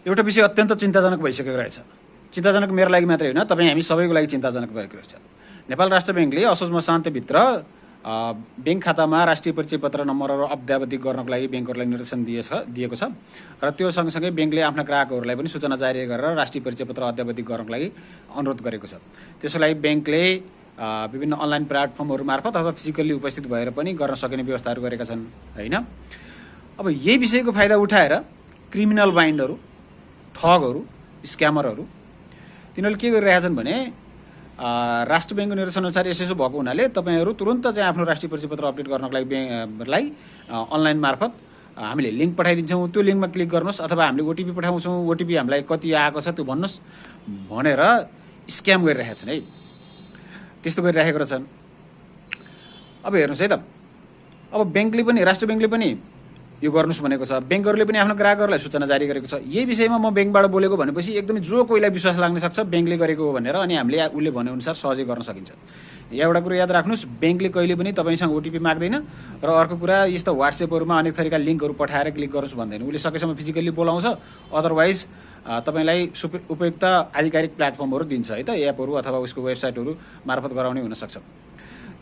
एउटा विषय अत्यन्त चिन्ताजनक भइसकेको रहेछ। चिन्ताजनक मेरो लागि मात्रै होइन, तपाईँ हामी सबैको लागि चिन्ताजनक भएको रहेछ। नेपाल राष्ट्र ब्याङ्कले असोज मसान्तभित्र ब्याङ्क खातामा राष्ट्रिय परिचय पत्र नम्बरहरू अद्यावधिक गर्नको लागि ब्याङ्कहरूलाई निर्देशन दिएको छ र त्यो सँगसँगै ब्याङ्कले आफ्ना ग्राहकहरूलाई पनि सूचना जारी गरेर राष्ट्रिय परिचय पत्र अद्यावधिक गर्नको लागि अनुरोध गरेको छ। त्यसको लागि ब्याङ्कले विभिन्न अनलाइन प्लेटफर्महरू मार्फत अथवा फिजिकल्ली उपस्थित भएर पनि गर्न सकिने व्यवस्थाहरू गरेका छन् होइन। अब यही विषयको फाइदा उठाएर क्रिमिनल माइन्डहरू, ठगहरू, स्क्यामरहरू तिनीहरूले के गरिरहेका छन् भने राष्ट्र ब्याङ्कको निर्देशनअनुसार यसो भएको हुनाले तपाईँहरू तुरन्त चाहिँ आफ्नो राष्ट्रिय परिचय पत्र अपडेट गर्नको लागि अनलाइन मार्फत हामीले लिङ्क पठाइदिन्छौँ, त्यो लिङ्कमा क्लिक गर्नुहोस् अथवा हामीले ओटिपी पठाउँछौँ, ओटिपी हामीलाई कति आएको छ त्यो भन्नुहोस् भनेर स्क्याम गरिरहेका छन् है। त्यस्तो गरिराखेको रहेछन्। अब हेर्नुहोस् है त, अब ब्याङ्कले पनि, राष्ट्र ब्याङ्कले पनि यो गर्नुहोस् भनेको छ, ब्याङ्कहरूले पनि आफ्नो ग्राहकहरूलाई सूचना जारी गरेको छ। यही विषयमा म ब्याङ्कबाट बोलेको भनेपछि एकदमै जो कोहीलाई विश्वास लाग्न सक्छ ब्याङ्कले गरेको हो भनेर, अनि हामीले उसले भनेअनुसार सहजै गर्न सकिन्छ। एउटा कुरो याद राख्नुहोस्, ब्याङ्कले कहिले पनि तपाईँसँग ओटिपी माग्दैन र अर्को कुरा यस्तो वाट्सएपहरूमा अनेक थरीका लिङ्कहरू पठाएर क्लिक गर्नुहोस् भन्दैन। उसले सकेसम्म फिजिकल्ली बोलाउँछ, अदरवाइज तपाईँलाई उपयुक्त आधिकारिक प्लेटफर्महरू दिन्छ है त, एपहरू अथवा उसको वेबसाइटहरू मार्फत गराउने हुनसक्छ।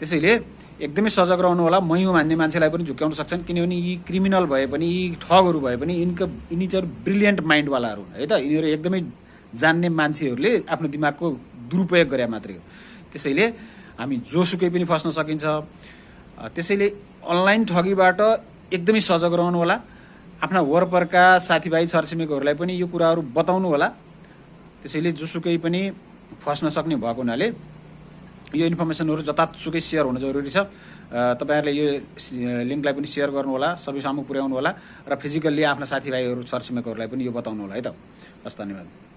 त्यसैले एकदमै सजग रहनु होला। मैहुँ मान्ने मान्छेलाई पनि झुक्क्याउन सक्छन्, किनभने यी क्रिमिनल भए पनि, यी ठगहरू भए पनि यिनी चाहिँ ब्रिलियन्ट माइन्डवालाहरू हुन् है त। यिनीहरू एकदमै जान्ने मान्छेहरूले आफ्नो दिमागको दुरुपयोग गरे मात्रै हो। त्यसैले हामी जोसुकै पनि फस्न सकिन्छ। त्यसैले अनलाइन ठगीबाट एकदमै सजग रहनु होला। आफ्ना वरपरका साथीभाइ छरछिमेकीहरूलाई पनि यो कुराहरू बताउनु होला। त्यसैले जोसुकै पनि फस्न सक्ने भएको हुनाले यो इन्फर्मेसनहरू जतासुकै सेयर हुन जरुरी छ। तपाईँहरूले यो लिङ्कलाई पनि सेयर गर्नु होला, सबैसम्म पुर्याउनु होला र फिजिकल्ली आफ्ना साथीभाइहरू छरछिमेकीहरूलाई पनि यो बताउनु होला है त। हस्, धन्यवाद।